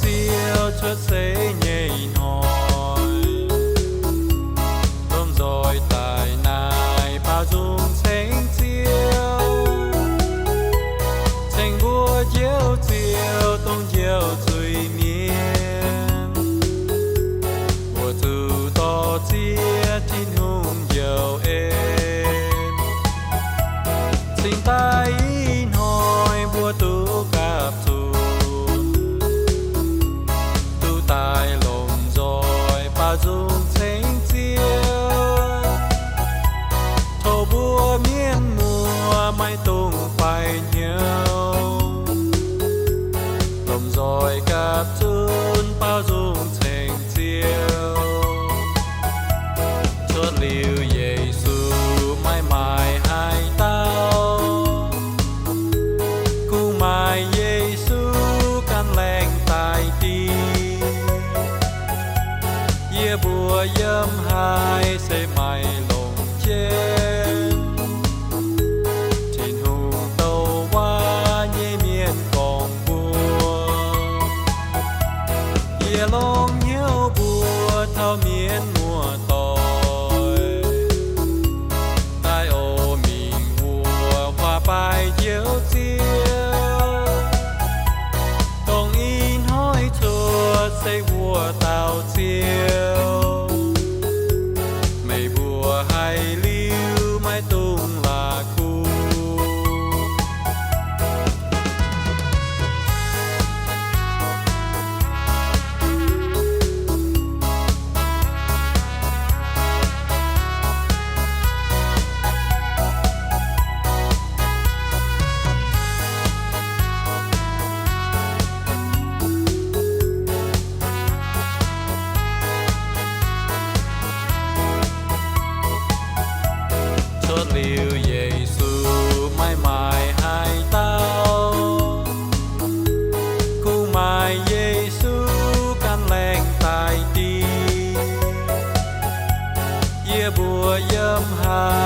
Ziouv cuotv seix nyei hnoi, lomh nzoih daaih naaic baaux nzung ceng Ziouv, ceng mbuo Njoux Ziouv, dongh Njoux zuiz-mienh, mbuo zuqc dorh ziex Tin-Hungh njoux en. Cingx daaih ih hnoi mbuo duqv gapv zunc, duqv daaih lomh nzoih baaux nzung ceng Ziouv. Tov mbuo mienh muoz maiv dungx faix hnyouv, lomh nzoih gapv zunc baaux nzung ceng Ziouv. Cuotv liuz Yesu maiv maaih haaix dauh, kungx maaih Yesu gan laengz daaih div. Yie mbuo yiem haaix se maaih longc jienv Tin-Hungh douc waac nyei mienh gorngv mbuo. Yie longc hnyouv mbuo taux mienh muoz-doic daaih oix mingh wuov huaax baaih Njoux Ziouv, dongh ih hnoi cuotv se wuov dauh Ziouv. Meih mbuo haiz liuz maiv dungx la'kuqv. Cuotv liuz Yesu maiv maaih haaix dauh, kungx maaih Yesu gan laengz daaih div. Yie mbuo yiem haaix